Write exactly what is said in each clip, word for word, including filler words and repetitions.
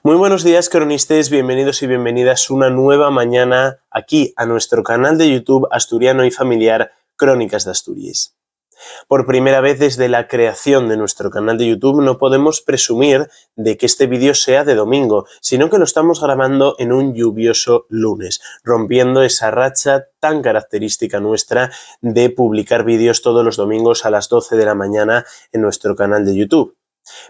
Muy buenos días, cronistes. Bienvenidos y bienvenidas una nueva mañana aquí a nuestro canal de YouTube asturiano y familiar Crónicas de Asturias. Por primera vez desde la creación de nuestro canal de YouTube no podemos presumir de que este vídeo sea de domingo, sino que lo estamos grabando en un lluvioso lunes, rompiendo esa racha tan característica nuestra de publicar vídeos todos los domingos a las doce de la mañana en nuestro canal de YouTube.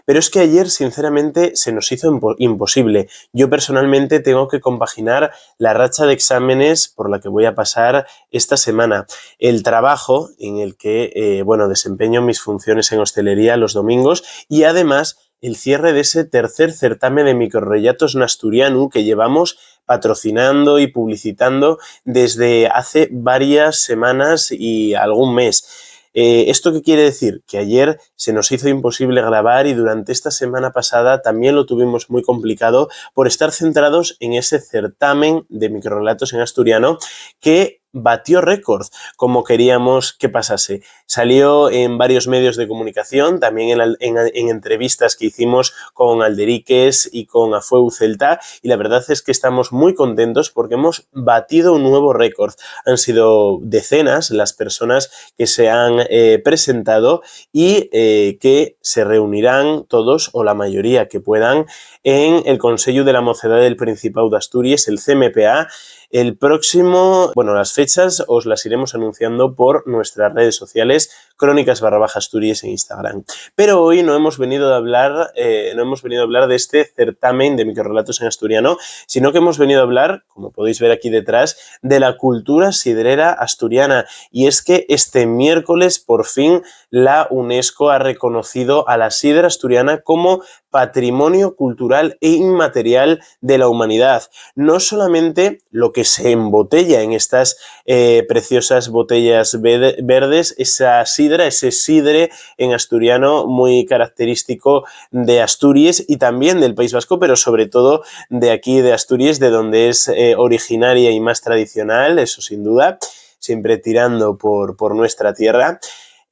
Pero es que ayer, sinceramente, se nos hizo impo-, imposible. Yo personalmente tengo que compaginar la racha de exámenes por la que voy a pasar esta semana, el trabajo en el que, eh, bueno, desempeño mis funciones en hostelería los domingos y además el cierre de ese tercer certamen de microrrelatos n'asturianu que llevamos patrocinando y publicitando desde hace varias semanas y algún mes. Eh, ¿esto qué quiere decir? Que ayer se nos hizo imposible grabar y durante esta semana pasada también lo tuvimos muy complicado por estar centrados en ese certamen de microrrelatos en asturiano que batió récord, como queríamos que pasase. Salió en varios medios de comunicación, también en, la- en- en entrevistas que hicimos con Alderiques y con Afueu Celta, y la verdad es que estamos muy contentos porque hemos batido un nuevo récord. Han sido decenas las personas que se han, eh, presentado y, eh, que se reunirán todos o la mayoría que puedan en el Consello de la Mocedad del Principado de Asturias, el C M P A, el próximo, bueno, las fechas os las iremos anunciando por nuestras redes sociales, Crónicas barra baja Asturias en Instagram. Pero hoy no hemos venido a hablar, eh, no hemos venido a hablar de este certamen de microrrelatos en asturiano, sino que hemos venido a hablar, como podéis ver aquí detrás, de la cultura sidrera asturiana. Y es que este miércoles, por fin, la UNESCO ha reconocido a la sidra asturiana como patrimonio cultural e inmaterial de la humanidad. No solamente lo que se embotella en estas, eh, preciosas botellas ve- verdes, esa sidra, ese sidre en asturiano muy característico de Asturias y también del País Vasco, pero sobre todo de aquí de Asturias, de donde es, eh, originaria y más tradicional, eso sin duda, siempre tirando por, por nuestra tierra.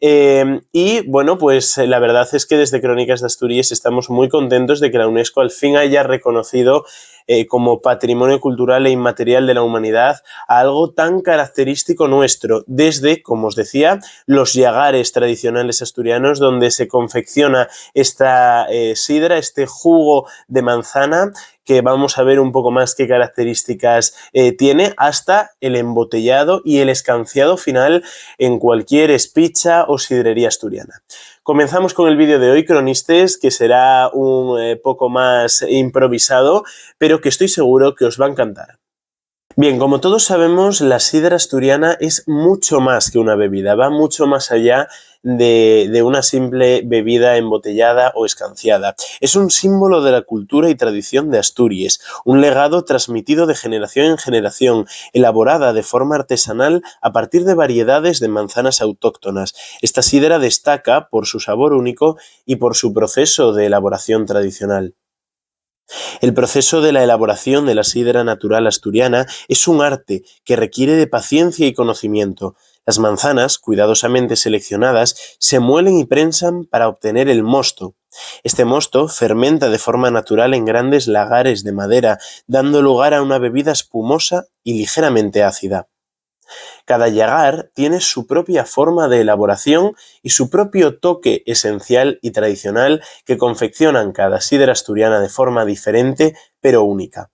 Eh, y bueno, pues, eh, la verdad es que desde Crónicas de Asturias estamos muy contentos de que la UNESCO al fin haya reconocido, eh, como patrimonio cultural e inmaterial de la humanidad a algo tan característico nuestro, desde, como os decía, los llagares tradicionales asturianos donde se confecciona esta, eh, sidra, este jugo de manzana, que vamos a ver un poco más qué características, eh, tiene, hasta el embotellado y el escanciado final en cualquier espicha o sidrería asturiana. Comenzamos con el vídeo de hoy, cronistes, que será un, eh, poco más improvisado, pero que estoy seguro que os va a encantar. Bien, como todos sabemos, la sidra asturiana es mucho más que una bebida, va mucho más allá de, de una simple bebida embotellada o escanciada. Es un símbolo de la cultura y tradición de Asturias, un legado transmitido de generación en generación, elaborada de forma artesanal a partir de variedades de manzanas autóctonas. Esta sidra destaca por su sabor único y por su proceso de elaboración tradicional. El proceso de la elaboración de la sidra natural asturiana es un arte que requiere de paciencia y conocimiento. Las manzanas, cuidadosamente seleccionadas, se muelen y prensan para obtener el mosto. Este mosto fermenta de forma natural en grandes lagares de madera, dando lugar a una bebida espumosa y ligeramente ácida. Cada llagar tiene su propia forma de elaboración y su propio toque esencial y tradicional que confeccionan cada sidra asturiana de forma diferente, pero única.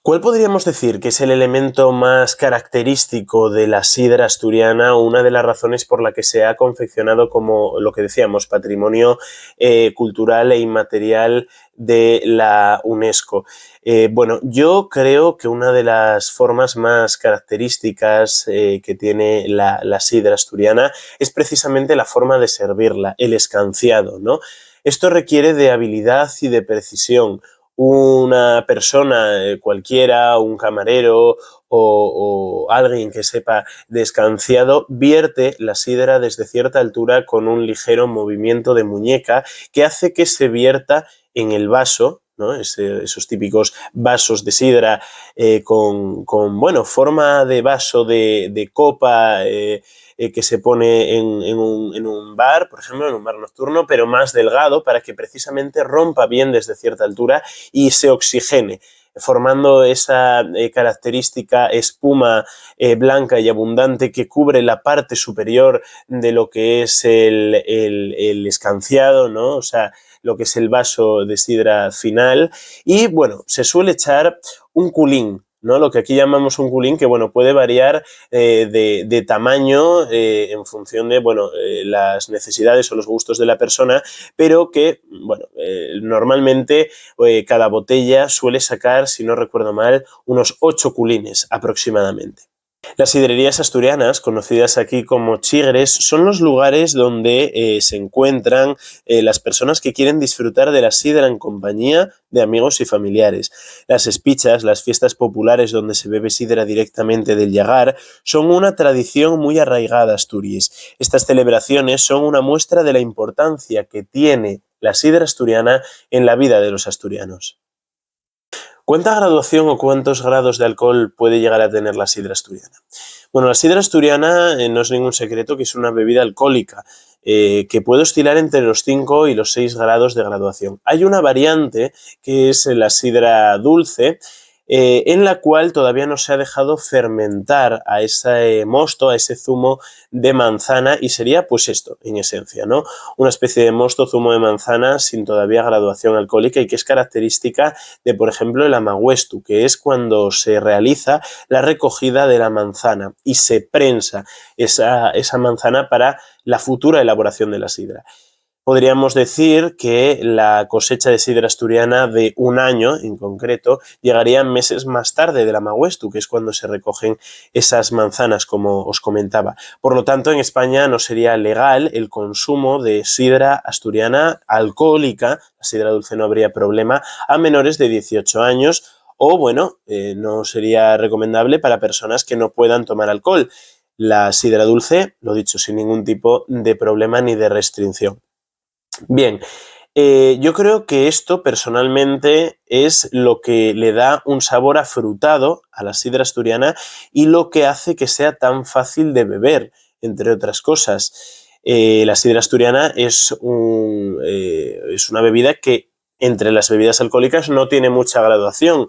¿Cuál podríamos decir que es el elemento más característico de la sidra asturiana o una de las razones por la que se ha confeccionado como, lo que decíamos, patrimonio, eh, cultural e inmaterial de la UNESCO? Eh, bueno, yo creo que una de las formas más características, eh, que tiene la, la sidra asturiana es precisamente la forma de servirla, el escanciado, ¿no? Esto requiere de habilidad y de precisión. Una persona, eh, cualquiera, un camarero o, o alguien que sepa de escanciado, vierte la sidra desde cierta altura con un ligero movimiento de muñeca que hace que se vierta en el vaso ¿no? Ese, esos típicos vasos de sidra, eh, con, con, bueno, forma de vaso, de, de copa, eh, eh, que se pone en, en un, en un bar, por ejemplo, en un bar nocturno, pero más delgado, para que precisamente rompa bien desde cierta altura y se oxigene, formando esa, eh, característica espuma, eh, blanca y abundante que cubre la parte superior de lo que es el, el, el escanciado, ¿no? O sea, lo que es el vaso de sidra final. Y, bueno, se suele echar un culín, ¿no? Lo que aquí llamamos un culín, que, bueno, puede variar, eh, de, de tamaño, eh, en función de, bueno, eh, las necesidades o los gustos de la persona, pero que, bueno, eh, normalmente, eh, cada botella suele sacar, si no recuerdo mal, unos ocho culines aproximadamente. Las sidrerías asturianas, conocidas aquí como chigres, son los lugares donde, eh, se encuentran, eh, las personas que quieren disfrutar de la sidra en compañía de amigos y familiares. Las espichas, las fiestas populares donde se bebe sidra directamente del llagar, son una tradición muy arraigada a Asturies. Estas celebraciones son una muestra de la importancia que tiene la sidra asturiana en la vida de los asturianos. ¿Cuánta graduación o cuántos grados de alcohol puede llegar a tener la sidra asturiana? Bueno, la sidra asturiana, eh, no es ningún secreto que es una bebida alcohólica, eh, que puede oscilar entre los cinco y los seis grados de graduación. Hay una variante, que es la sidra dulce, eh, en la cual todavía no se ha dejado fermentar a ese, eh, mosto, a ese zumo de manzana, y sería, pues, esto, en esencia, ¿no? Una especie de mosto, zumo de manzana sin todavía graduación alcohólica y que es característica de, por ejemplo, el amaguestu, que es cuando se realiza la recogida de la manzana y se prensa esa, esa manzana para la futura elaboración de la sidra. Podríamos decir que la cosecha de sidra asturiana de un año en concreto llegaría meses más tarde del amaguestu, que es cuando se recogen esas manzanas, como os comentaba. Por lo tanto, en España no sería legal el consumo de sidra asturiana alcohólica, la sidra dulce no habría problema, a menores de dieciocho años, o, bueno, eh, no sería recomendable para personas que no puedan tomar alcohol. La sidra dulce, lo dicho, sin ningún tipo de problema ni de restricción. Bien, eh, yo creo que esto personalmente es lo que le da un sabor afrutado a la sidra asturiana y lo que hace que sea tan fácil de beber, entre otras cosas. Eh, la sidra asturiana es un, eh, es una bebida que entre las bebidas alcohólicas no tiene mucha graduación.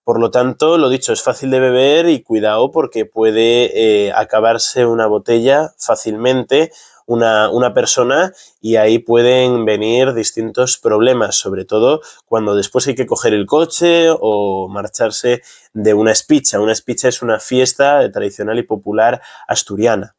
Por lo tanto, lo dicho, es fácil de beber y cuidado porque puede, eh, acabarse una botella fácilmente, una, una persona, y ahí pueden venir distintos problemas, sobre todo cuando después hay que coger el coche o marcharse de una espicha. Una espicha es una fiesta tradicional y popular asturiana.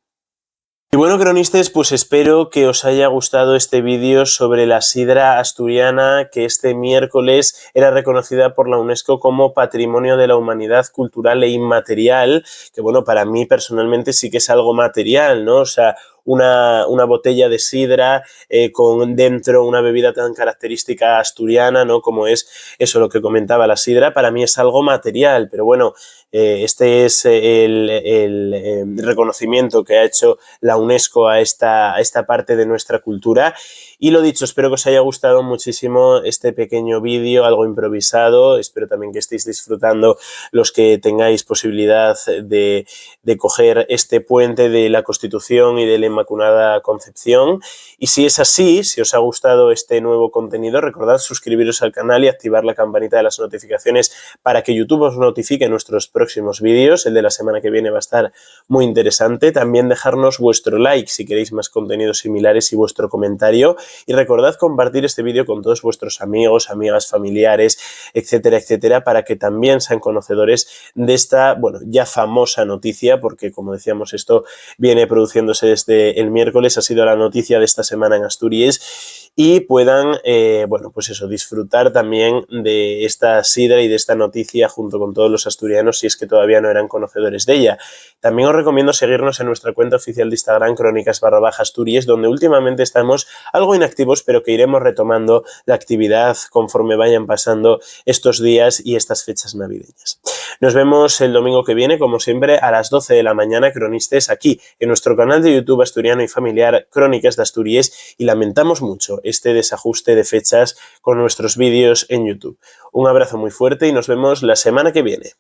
Y bueno, cronistes, pues espero que os haya gustado este vídeo sobre la sidra asturiana, que este miércoles era reconocida por la UNESCO como Patrimonio de la Humanidad Cultural e Inmaterial, que, bueno, para mí personalmente sí que es algo material, ¿no? O sea, una, una botella de sidra, eh, con dentro una bebida tan característica asturiana, ¿no? Como es eso, lo que comentaba, la sidra, para mí es algo material, pero bueno, eh, este es el, el, eh, reconocimiento que ha hecho la UNESCO a esta, a esta parte de nuestra cultura. Y lo dicho, espero que os haya gustado muchísimo este pequeño vídeo, algo improvisado. Espero también que estéis disfrutando los que tengáis posibilidad de, de coger este puente de la Constitución y de la Inmaculada Concepción. Y si es así, si os ha gustado este nuevo contenido, recordad suscribiros al canal y activar la campanita de las notificaciones para que YouTube os notifique nuestros próximos vídeos. El de la semana que viene va a estar muy interesante. También dejarnos vuestro like si queréis más contenidos similares y vuestro comentario. Y recordad compartir este vídeo con todos vuestros amigos, amigas, familiares, etcétera, etcétera, para que también sean conocedores de esta, bueno, ya famosa noticia, porque, como decíamos, esto viene produciéndose desde el miércoles, ha sido la noticia de esta semana en Asturies, y puedan, eh, bueno, pues eso, disfrutar también de esta sidra y de esta noticia junto con todos los asturianos, si es que todavía no eran conocedores de ella. También os recomiendo seguirnos en nuestra cuenta oficial de Instagram, crónicas barra baja Asturies, donde últimamente estamos algo inactivos, pero que iremos retomando la actividad conforme vayan pasando estos días y estas fechas navideñas. Nos vemos el domingo que viene, como siempre, a las doce de la mañana, cronistes, aquí, en nuestro canal de YouTube asturiano y familiar, Crónicas d'Asturies, y lamentamos mucho este desajuste de fechas con nuestros vídeos en YouTube. Un abrazo muy fuerte y nos vemos la semana que viene.